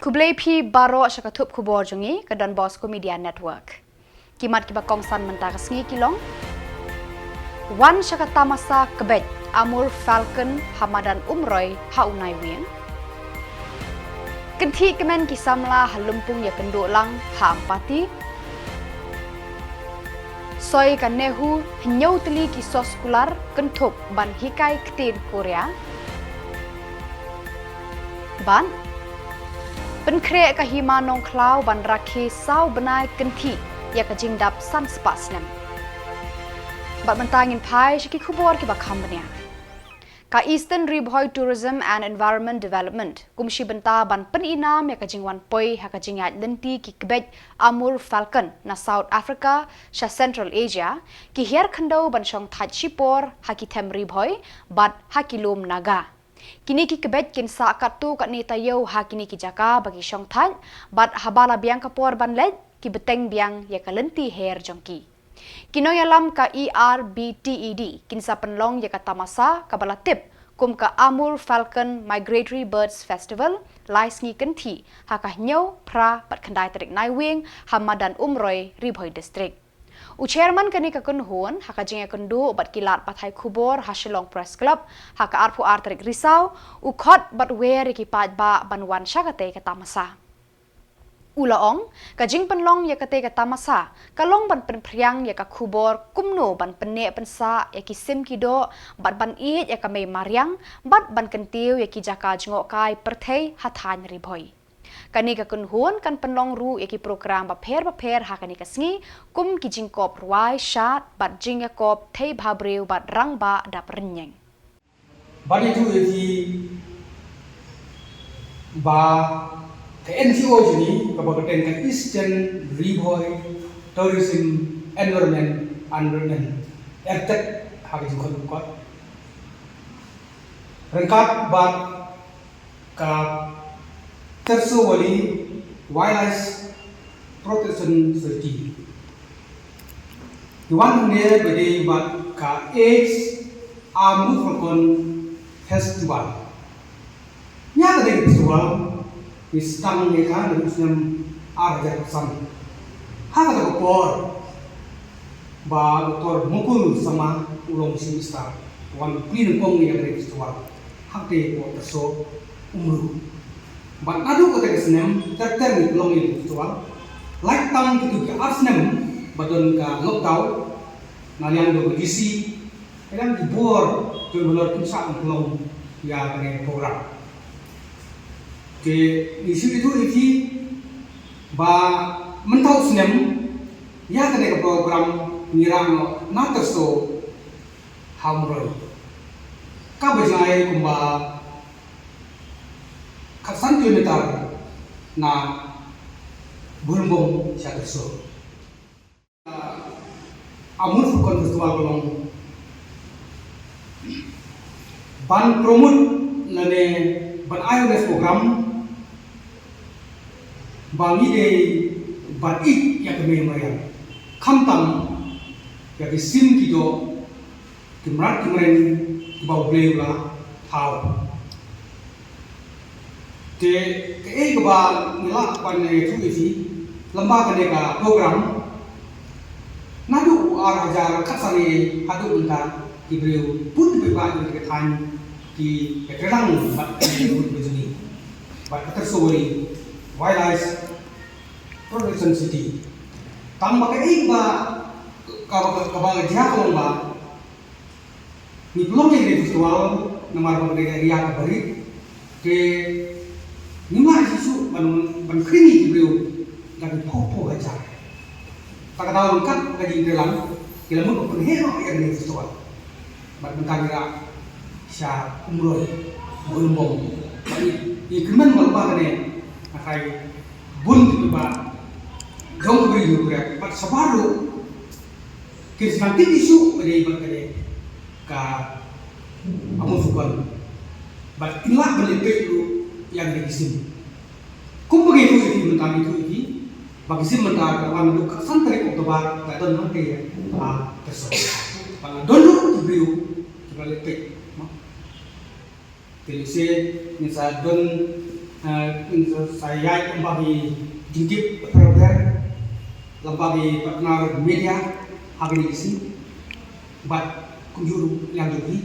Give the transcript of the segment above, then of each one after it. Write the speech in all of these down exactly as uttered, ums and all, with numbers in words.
Khublei phi baroh sha ka thup khubor jong ngi ka Don Bosco Media Network. Ki mat kiba kongsan mynta ka sngi ki long: Wan sha ka tamasa kbej Amur Falcon ha madan Umroi ha u Naiwieng. Kynthih kmen ki samla ha Lympung ïakynduh lang ha Ampati. Soi ka NEHU, hynñiew tylli ki soskular kynthup ban hikai ktien Korea. Bad pynkhreh ka Hima Nongkhlaw ban rakhe saw bnai kynthih ïa ka jingdap san spah snem. Bad mynta ngin phai sha ki khubor kiba kham bniah. Ka Eastern Ri Bhoi Tourism and Environment Development kum shi bynta ban pynïaid nam ïa ka jingwan poi ha ka jingïaid lynti ki kbej Amur Falcon na South Africa sha Central Asia, ki hiar khyndew ban shong thait shipor ha ki them Ri Bhoi bad ha ki lum Naga. Kine ki kbej kin sah katto katne taïew ha kine ki jaka ba ki shong thait, bad haba la biang ka por ban leit, ki bteng biang ïa ka lynti her jong ki. Ki nongïalam ka E R B T E D kin sa pynlong ïa ka tamasa kaba la tip kum ka Amur Falcon Migratory Birds Festival lai sngi kynthih ha ka hynñiew, phra bad khyndai tarik Naiwieng ha madan Umroi, Ri Bhoi District. U chairman kane ka kynhun ha ka jingïakynduh bad ki lad pathai khubor ha Shillong Press Club ha ka arphew ar tarik Risaw, u khot bad wer ïa ki paidbah ban wan sha katei ka tamasa. U la ong, ka jingpynlong ïa katei ka tamasa ka long ban pynphriang ïa ka khubor kumno ban pynneh pynsah ïa ki sim ki doh bad ban ïeit ïa ka mei mariang bad ban kyntiew ïa ki jaka jngohkai pyrthei ha thaiñ Ri Bhoi. Kane ka kynhun kan pynlong ruh ïa ki program bapher bapher ha kane ka sngi, kum ki jingkop rwai shad bad jingïakop thei bhabriew bad rangbah dap rynïeng. Bad ïathuh ïa phi ba ka N G O jong ngi kaba kyrteng ka Eastern Ri Bhoi Tourism Environment and Development, ERTED ha ka jingkhot. Ryngkat bad ka Tersowali Wildlife Protection Society, ki wan hangne ba dei bad ka Eighth Amur Falcon Festival. Ïa kane ka festival ngi sdang ïa ka naduh u snem ar hajar khatsan. Ha kata ka por ba Doktor Mukul Sangma u long Chief Minister, u wan plie nyngkong ïa kane ka festival hangtei hapoh Teso Umru. Bad naduh kata ka snem ter ter ngi pynlong ïa ka festival. Lait tang kito ki ar snem ba don ka lockdown, na liang jong ka D C, ka liang ki bor jong ka Nongpoh kim shah pynlong ïa kane ka program. Te ngi shu ïathuh ïa phi ba mynta u snem ïa kane ka program ngi rah noh na Teso ha Umroi, kaba jngai kumba khatsan kilometer na Bhoirymbong sha Teso. Amur Falcon Festival ka long ban promote lane ban ai awareness program ba ngi dei ban ïeit ïa ka mei mariang, khamtam ïa ki sim ki doh, ki mrad ki mreng kiba U Blei u la thaw. Te kaei kaba ngi lah ban ïathuh ïa phi lyngba kane ka program, naduh u ar hajar khatsan haduh mynta ki briew bun ki paidbah jong ka thaiñ ki ïatreilang bad ka jingïakhun ka jong ngi bad ka Tersowali Wildlife Protection Society. Tang ba kaei ba kaba, kaba jia ka long ba ngi pynlong ïa kane ka festival namar ba kane ka area kaba rit, te ngim lah shuh shuh ban, ban khring ïa ki briew da ki phew phew hajar. Ta ka daw ryngkat ka jingïatreilang ki la mut ban pynheh noh ïa kane ka festival. Bad mynta ngi rah sha Umroi, Bhoirymbong. Bad ngi, ngi kyrmen ba lyngba kane nga tharai bun ki paidbah jong ka Ri Bhoi bad shabar ruh kin sdang kit issue ba dei bad kane ka Amur Falcon. Bad kin lah ban leit peit ruh ïa kane ka sim. Kumba ngi ïathuh ïa phi mynta, ngi ïathuh ïa phi ba ka sim mynta ka wan naduh khatsan tarik October, ka don hangtei ha Teso. Bad la don ruh ki briew kiba leit peit. Te lehse ngin sa don Sa ïaid lem bad ki jingtip pyrshah lem bad ki partner media ha kane ka sngi bad kumjuh ruh ïa ki,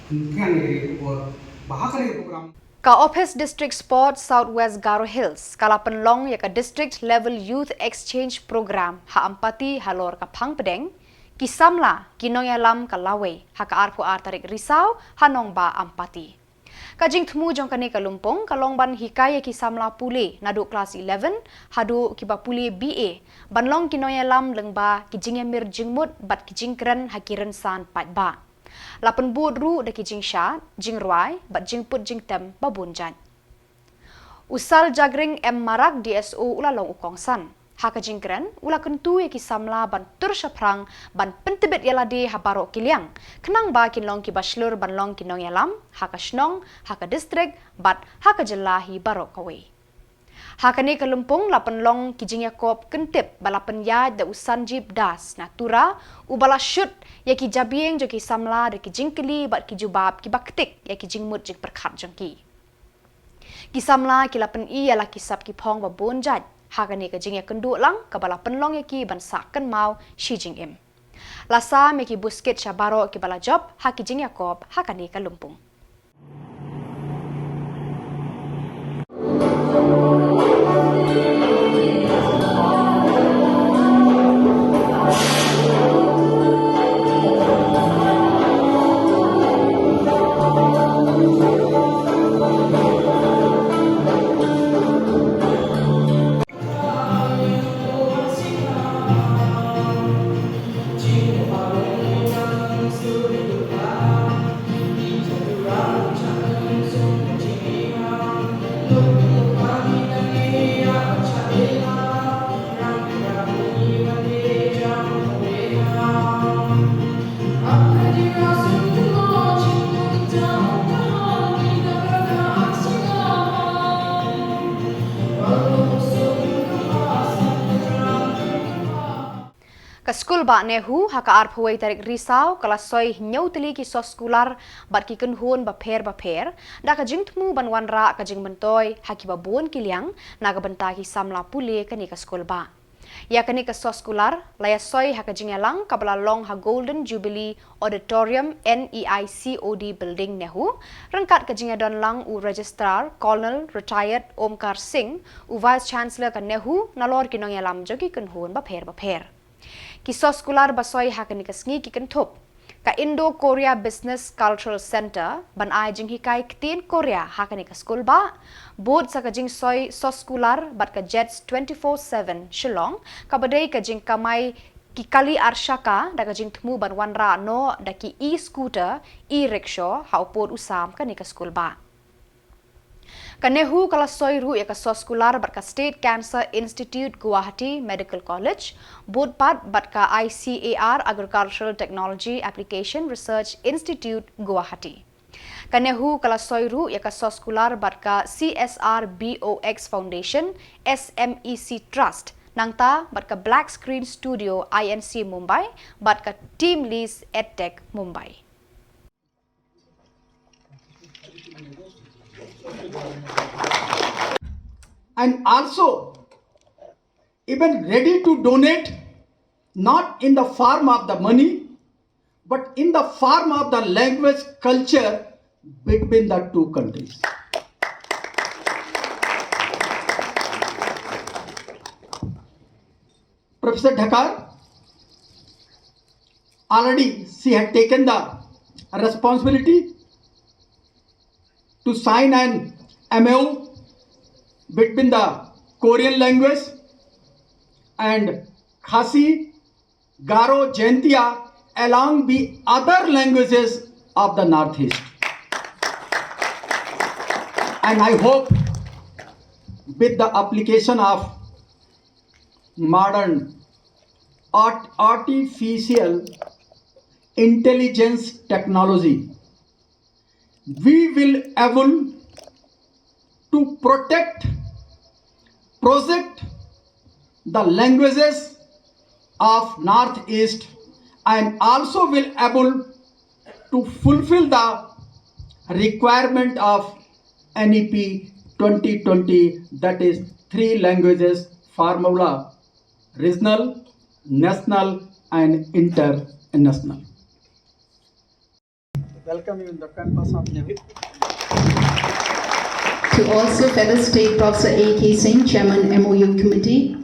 pynphriang ïa kane ka khubor ba ha kane ka program. Ka Office District Sport South West Garo Hills ka la pynlong ïa ka District Level Youth Exchange Program ha Ampati halor ka Phang Pdeng, ki samla ki nongïalam ka lawei ha ka arphew ar tarik Risaw ha nongbah Ampati. Ka jingthmu jong kane ka lympung ka long ban hikai ïa ki samla pule naduh klas eleven haduh kiba pule B A ban long ki nongïalam lyngba ki jingïamir jingmut bad ki jingkren ha ki rynsan paidbah. La pynbud ruh da ki jingshad, jingrwai bad jingput jingtem ba bun jait. U Sal Jagring M Marak, D S O, u la long u kongsan. Ha ka jingkren u la kyntu ïa ki samla ban tur shaphrang ban pyntbit ïa lade ha baroh ki liang, khnang ba kin long kiba shlur ban long ki nongïalam ha ka shnong, ha ka district bad ha ka jylla hi baroh kawei. Ha kane ka lympung la pynlong ki jingïakob kyntip ba la pynïaid da u Sanjeev Das na Tura, uba la shut ïa ki jabieng jong ki samla da ki jingkylli bad ki jubab kiba ktik ïa ki jingmut jingpyrkhat jong ki. Ki samla ki la pyni ïa la ki sap ki phong ba bun jait ha kane ka jingïakynduh lang kaba la pynlong ïa ki ban sah kynmaw shi jingim. La sam ïa ki buskit sha baroh kiba la jop ha ki jingïakob ha kane ka lympung. Ka skul bah NEHU ha ka arphew wei tarik Risaw ka la soi hynñiew tylli ki soskular bad ki kynhun bapher bapher da ka jingthmu ban wanrah ka jingmyntoi ha kiba bun ki liang na ka bynta ki samla pule kane ka skul bah. Ïa kane ka soskular la ïa soi ha ka jingïalang kaba la long ha Golden Jubilee Auditorium, N E I C O D Building, NEHU, ryngkat ka jingïadon lang u Registrar Colonel Retired Omkar Singh, u Vice Chancellor ka NEHU, nalor ki nongïalam jong ki kynhun bapher bapher. Ki soskular ba soi ha kane ka sngi ki kynthup ka Indo Korea Business Cultural Centre ban ai jinghikai ktien Korea ha kane ka skul bah, bud sa ka jingsoi soskular bad ka JETS twenty-four seven Shillong, kaba dei ka jingkamai ki kali arshaka da ka jingthmu ban wanrah noh da ki e-scooter, e-rickshaw ha u pud u sam kane ka skul bah. Ka NEHU ka la soi ruh ïa ka soskular bad ka State Cancer Institute Guwahati Medical College, bud pat bad ka I C A R Agricultural Technology Application Research Institute Guwahati. Ka NEHU ka la soi ruh ïa ka soskular bad ka C S R B O X Foundation, S M E C Trust, nangta bad ka Black Screen Studio I N C Mumbai bad ka Team Lease EdTech Mumbai. And also even ready to donate, not in the form of the money, but in the form of the language culture between the two countries. Professor Dhakar, already she had taken the responsibility to sign an M O U between the Korean language and Khasi, Garo, Jaintia, along the other languages of the Northeast. And I hope with the application of modern art-, artificial intelligence technology, we will able to protect, project the languages of Northeast and also will able to fulfill the requirement of N E P twenty twenty, that is three languages formula, regional, national and international. Welcome you in the campus of Nehru. To also fellow state Professor A K Singh, Chairman M O U Committee.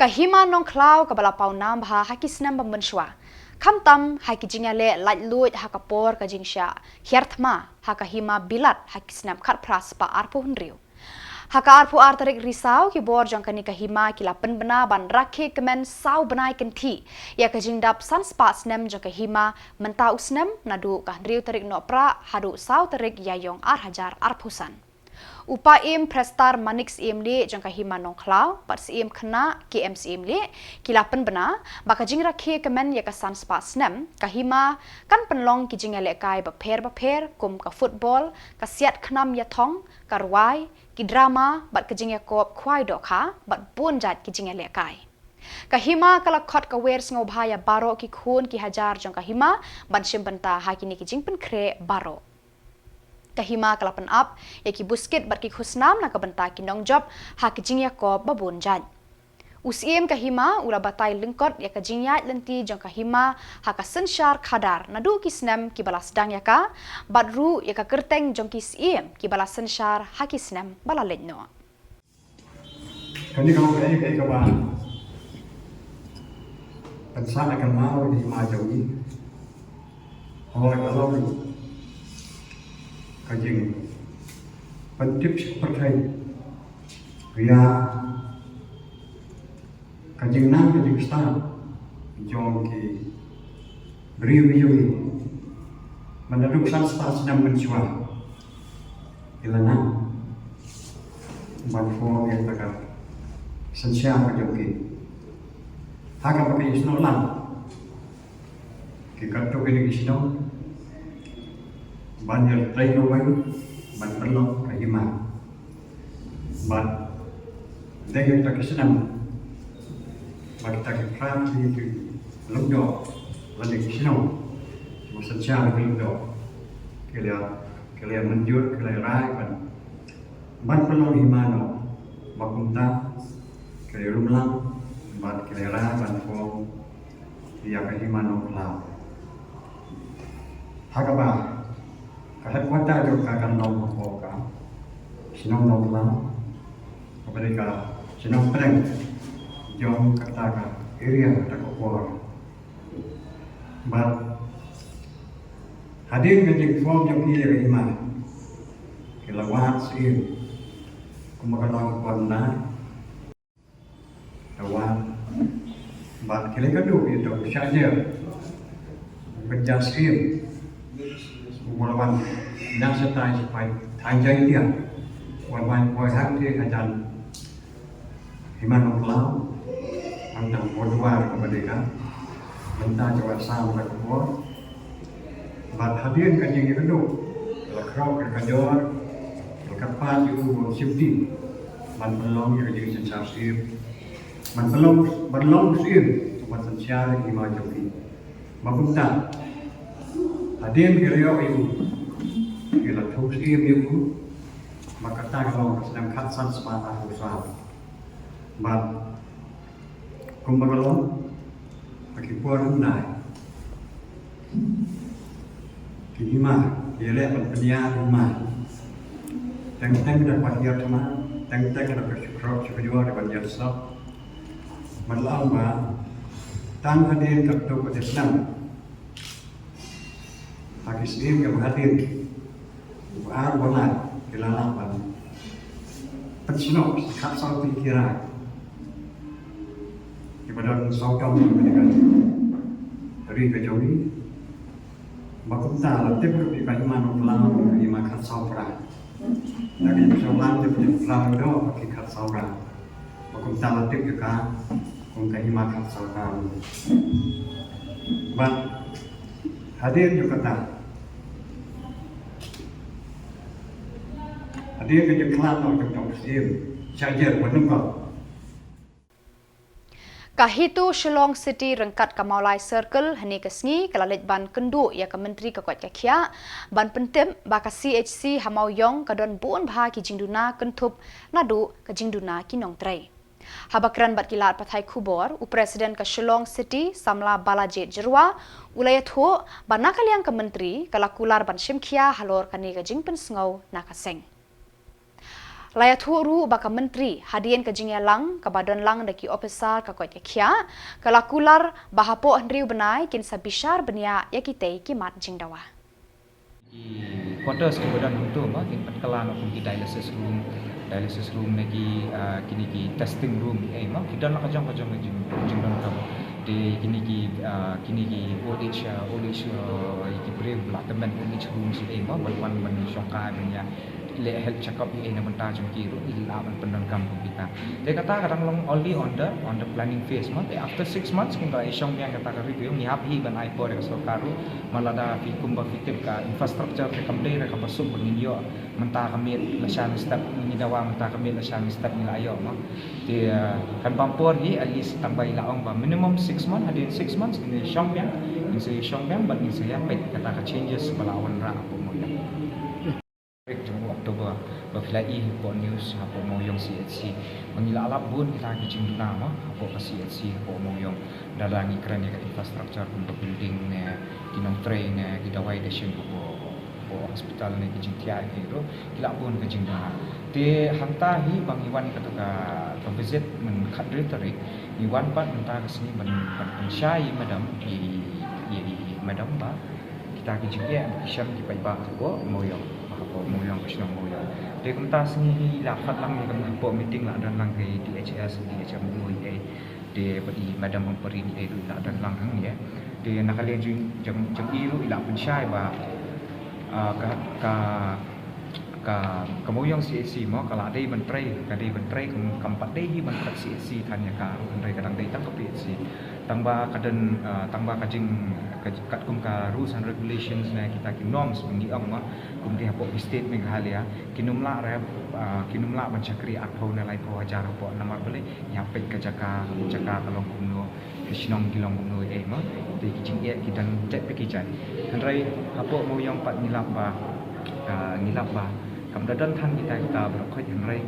Ka Hima Nongkhlaw kaba la paw nam bha ha ki snem ba mynshuwa, khamtam ha ki jingïaleh laitluid ha ka por ka jingshah hiar thma ha ka Hima Bilat ha ki snem khatphra spah arphew hynriew. Ha ka arphew ar tarik Risaw, ki bor jong kane ka hima ki la pynbna ban rakhe kmen saw bnai kynthih ïa ka jingdap san spah snem jong ka hima mynta u snem, naduh ka hynriew tarik Nohprah haduh saw tarik Ïaïong ar hajar arphew san. U Paiem Prestone Manik, Syiemlieh jong ka Hima Nongkhlaw, bad Syiem Khynnah K M Syiemlieh, ki la pynbna ba ka jingrakhe kmen ïa ka san spah snem ka hima kan pynlong ki jingïalehkai bapher bapher kum ka football, ka siat khnam ïathong, ka rwai, ki drama, bad ka jingïakop khwai dohkha, bad bun jait ki jingïalehkai. Ka hima ka la khot ka wer sngewbha ïa baroh ki khun ki hajar jong ka hima ban shim bynta ha kine ki jingpynkhreh baroh. Ka hima ka la pynap ïa ki buskit bad ki khusnam na ka bynta ki nongjop ha ki jingïakop ba bun jait. U Syiem ka hima u la batai lyngkot ïa ka jingïaid lynti jong ka hima ha ka synshar khadar naduh ki snem kiba la sdang ïa ka, bad ruh ïa ka kyrteng jong ki syiem kiba la synshar ha ki snem ba la leit noh. Kane ka long kaei kaei kaba pynsah ïa ka law ïa ka hima jong ngi. Hooid, ka long ka jingpyntip sha pyrthei ïa ka jingnang ka jingstad jong ki briew jong ngi. Mynta dang san spah snem mynshuwa ki la nang ban form ïa ka synshar ka jong ki. Ha kaba ki snoh lang ki katto katne ki shnong ban ïa trei noh wei ban pynlong ka hima. Bad dei ïa kita ki snem ba kita ki phra ki, ki lyngdoh lane ki shnong ba synshar ki lyngdoh, ki la, ki la mynjur, ki la rai ban, ban pynlong hima noh. Ba kumta ki la ïalum lang bad ki la rai ban form ïa ka Hima Nongkhlaw. Ha kaba ka headquarter jong ka kan long hapoh ka shnong Nongkhlaw, kaba dei ka shnong pdeng jong kata ka area, kata ka por. Bad hadien ka jingform jong ki ïa ka hima, ki la wad syiem kumba ka long ka por mynta. Ka wad bad ki la ïakynduh ïa uto u shah jer, u kynja syiem uba la wan na shatai shaphang thaiñ Jaiñtia, wan wan poi hangtei hajan Hima Nongkhlaw, hangta ha Bordwar kaba dei ka bynta jong ka Assam ha kata ka por. Bad hadien ka jingïakynduh, la khraw ka jor, la kyrpad ïa u ban shim dien ban pynlong ïa ka jingsynshar syiem, ban pynlong, ban long syiem ban synshar ïa ki hima jong ki. Ba kumta hadien ki la ïoh ïa u, ki la thung syiem ïa u, Ba kata ka long ka snem khatsan spah arphew saw. Bad kumba ka long ha ki por hyndai, ki hima ki ïaleh ban pynïar hima. Teng teng da ka ïa thma, teng teng da ka shu khrok shu kjor da ban ïa sop. Bad la ong ba tang hadien katto katne snem, ha ki snem kiba hadien, ba ar ba lai ki la lah ban pynsnoh sa khatsaw tylli ki rai kiba don sawdong na ka ri ka jong ngi. Ba kumta la tip ruh ïa ka hima Nongpyllaw kum ka hima khatsaw phra. Da ka jingpynshlur tip jingpynshlur ruh ïa ka hima khatsaw phra. Ba kumta la tip ïa ka kum ka hima khatsaw phra. Bad hadien jong kata, hadien ka jingkhlad noh jong ka siem, sha jer ba nyngkong. Ka HITO Shillong City ryngkat ka Mawlai Circle hynne ka sngi ka la leit ban kynduh ïa ka Myntri ka koit ka khiah ban pyntip ba ka CHC ha Mawiong ka don bun bha ki jingduna kynthup naduh ka jingduna ki nongtrei. Haba kren bad ki lad pathai khubor, u President ka Shillong City, Samla Balajied Jyrwa, u la ïathuh ba na ka liang ka Myntri ka la kular ban shim khia halor kane ka jingpynsngew na ka seng. La ïathuh ruh ba ka Myntri hadien ka jingïalang kaba don lang da ki ophisar ka koit ka khiah, ka la kular ba hapoh hynriew bnai kin sa bishar bniah ïa kitei ki mat jingdawa. Ki quarters kiba don hangto ma kin pynkylla noh kum ki dialysis room, dialysis room ne ki, ah, kine ki testing room ei ma ki don la ka jong ka jong ka jing jingdonkam. Te kine ki, ah, kine ki old age, ah, old age, ah, ki briew la tymmen old age rooms ei ma ban wan ban shongkai ban ïa leh health check up ei na bynta jong ki ruh ngi lah ban pyndonkam kum kita. Te kata ka dang long only on the, on the planning phase ma. Te after six months kin da i shong biang kata ka review, ngi hap hi ban ai por ïa ka sorkar ruh. Ma lada phi kumba phi tip ka infrastructure te kam dei re kaba suk ba ngin ïoh mynta ka miet la sha mynstep, ngi dawa mynta ka miet la sha mynstep ngi la ïoh ma. Te, eh, kan bam por hi at least tang ba i la ong ba minimum six months, hadien six months ngin sa shong biang, ngin sa shong biang bad ngin sa ïa peit kata ka changes ba la wanrah hapoh Mawiong. Tarik jong u October ba phi la i hapoh news hapoh Mawiong CHC. Ba ngi la lap bun kita ki jingduna ma hapoh ka CHC hapoh Mawiong. Da la ngi kren ïa ka infrastructure kumba building ne ki nongtrei ne ki dawai da shim hapoh, hapoh hospital ne ki jingthiah ki ruh ki la bun ka jingduna. Te hangta hi ba ngi wan kata ka, ka visit mynta khathynriew tarik ngi wan pat mynta ka sngi ban, ban pynshai ïa i madam, ïa i, ïa i madam ba kita ki jingeh ki shem ki paidbah hapoh Mawiong, hapoh Mawiong ka shnong Mawiong. Te kumta sngi hi la khot lang ïa ka hapoh meeting la don lang ka DHS, DHMO ei. Te bad i madam Ampareen ei ruh la don lang hangne. Te na ka liang jong, jong, jong i ruh i la pynshai ba, ah, ka, ka ka, ka Mawiong CHC mo, ka la dei ban trei, ka dei ban trei, kam, kam pat dei hi ban trei CHC than ïa ka ruh, hynrei ka dang dei tang ka PHC. Tang ba ka don, ah, tang ba ka jing, ka, katkum ka rules and regulations ne kita ki norms ba ngi ong mo, kum ki hapoh ki state Meghalaya, kin ym lah re, ah, kin ym lah ban shakri arphew ne laiphew hajar hapoh namar balei, ïa peit ka jaka, jaka ka long kumno, ki shnong ki long kumno ei mo. Te ki jingeh ki dang jait bad ki jait. Hynrei hapoh Mawiong pat ngi lap ba, ah, ngi lap ba kam da don than kita kita baroh khoit hynrei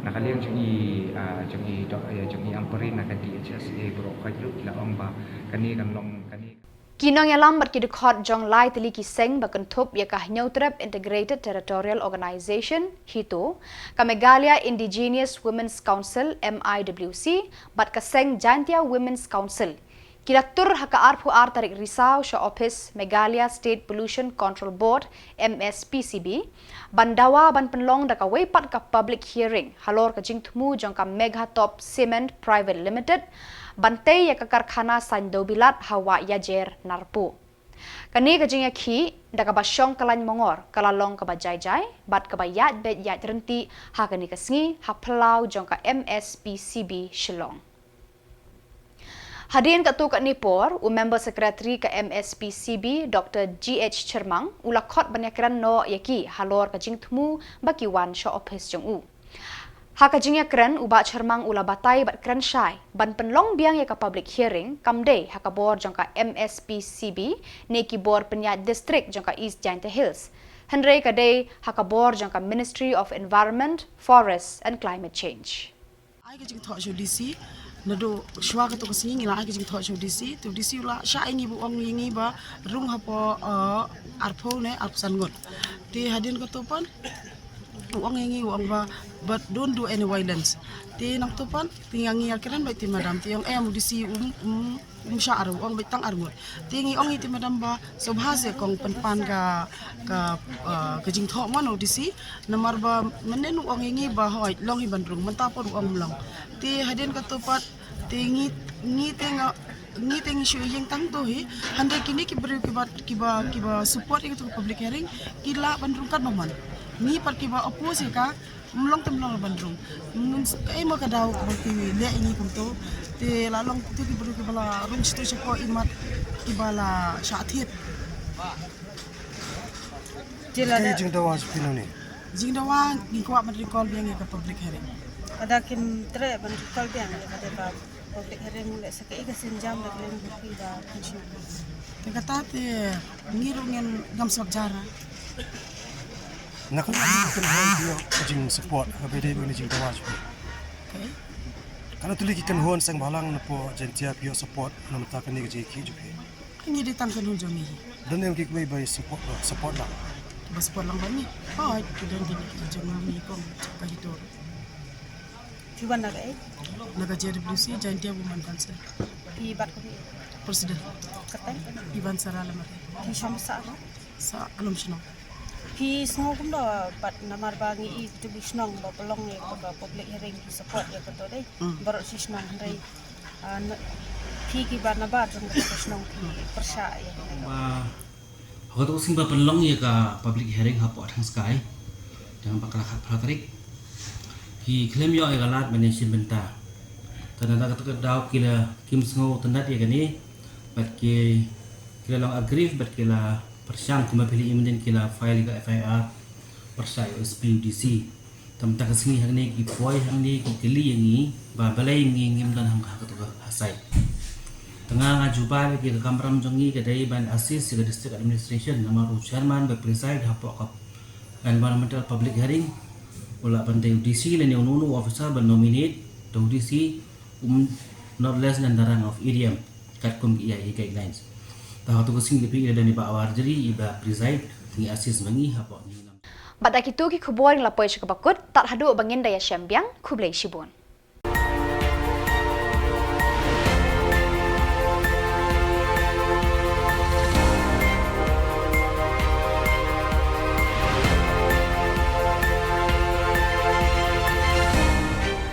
na ka liang jong i, ah, jong i doh, eh, jong i Ampareen na ka DHSA baroh khoit ruh ki la ong ba kane kan long kane. Ki nongïalam bad ki dkhot jong lai tylli ki seng ba kynthup ïa ka Hynñiewtrep Integrated Territorial Organization, HITO, ka Meghalaya Indigenous Women's Council, MIWC, bad ka seng Jaintia Women's Council, ki la tur ha ka arphew ar tarik Risaw sha ophis Meghalaya State Pollution Control Board, MSPCB, ban dawa ban pynlong da kawei pat ka public hearing halor ka jingthmu jong ka Meghatop Cement Private Limited ban tei ïa ka karkhana saiñ dewbilat ha Wah Ïajer, Narpuh. Kane ka jingïakhih da kaba shong ka lain mongor ka la long kaba jai jai bad kaba ïaid beit ïaid ryntih ha kane ka sngi ha phyllaw jong ka MSPCB Shillong. Hadien katto katne por, u Member Secretary ka MSPCB, Doctor G H Chyrmang, u la khot ban ïakren noh ïa ki halor ka jingthmu ba ki wan sha ophis jong u. Ha ka jingïakren, u Bah Chyrmang u la batai bad kren shai ban pynlong biang ïa ka public hearing kam dei ha ka bor jong ka MSPCB ne ki bor pynïaid district jong ka East Jaintia Hills. Hynrei ka dei ha ka bor jong ka Ministry of Environment, Forests and Climate Change. Ai ka jingthoh sha u D C, naduh shwa kato ka sngi ngi la ai ka jingthoh sha u D C, te u D C u la shah ïa ngi ba u ong ïa ngi ba rung hapoh, uh, arphew ne arphew san ngut. Te hadien kato pat u ong ïa ngi, u ong ba, but don't do any violence. Te nangto pat te ngi ïa kren bad i madam, te i ong em u D C um, um, um shah ruh, u ong beit tang ar ngut. Te ngi ong ïa i madam ba sngewbha seh kong pynpan ka, ka, uh, ka jingthoh mo na u D C, namar ba mynne u ong ïa ngi ba hooid long hi ban rung, mynta pat u ong ym long. Te hadien kato pat te ngi, ngi te nga, ngi te ngi shu ïeng tang to hi, hynrei kine ki briew kiba, kiba, kiba support ïa kato ka public hearing ki lah ban rung katba mon. Ngi pat kiba oppose ïa ka, ym long te ym long ban rung. Ym, kaei mo ka daw ba ki leh ïa ngi kumto. Te la long kito ki briew kiba la rung shatu shapoh i mat kiba la shah thied. Jila. Kaei ka jingdawa jong phi nangne? Jingdawa ngi kwah ban recall biang ïa ka public hearing. Lada kim treh ban recall biang ïa ka dei ba public hearing, lehse kaei ka sienjam da ka liang jong phi ba phin shu. Te kata te ngi ruh ngim sngewsih jara. Na ka liang ka jingsupport kaba dei ba ngi jingdawa jong phi. Kaei? Katno tylli ki kynhun seng bhalang napoh Jaintia phi ïoh support na ka bynta kane ka jingïakhih jong phi? Ngi dei tang kynhun jong ngi. Don em kiwei ba support, support lang? Ba support lang bad ngi? Hooid, ki don kine ki jong ngi kong ka HITO. Phi wan na kaei? Na ka J W C, Jaintia Women Council. Phi bat kumno? President. Kyrteng? Ivan Sara Lamare. Phi shong sah no? Sah Alum Shnong. Phi sngew kumno pat namar ba ngi i kito ki shnong ba pynlong ïa ka public hearing ki support ïa kato dei. Hmm. Baroh shi shnong hynrei, ah, na, phi kiba na bar jong kato ka shnong phi pyrshah ïa ka. Ba, ha kato ka sngi ba pynlong ïa ka public hearing hapoh Thangskai, tang ba ka la khatphra tarik, ki khlem ïoh ïa ka lad ban ïashim bynta. Te na kato ka daw ki la kim sngew tynnat ïa kane, bad ki, ki la long aggrieved bad ki la pyrshang kumba phi la ïohi mynnin ki la file ïa ka F I R pyrshah ïa u S P, u D C. Te mynta ka sngi hangne ki poi hangne ki kylli ïa ngi ba balei ngi ngim don ha kato ka hasai. Te nga nga jubab ïa ka kamram jong ngi ka dei ban assist ïa ka district administration namar u chairman ba preside hapoh ka environmental public hearing u lah ban dei u D C lane uno uno u officer ba nominate, te u D C um not less than the rank of A D M. Katkum ki A I A guidelines. Te ha kato ka sngi phi ïa don i Bah Warjri iba preside, ngi assist ma ngi hapoh ngi. Bad da kito ki khubor ngi la poi sha kaba kut, tad haduh ba ngin da ïashem biang, khublei shibun.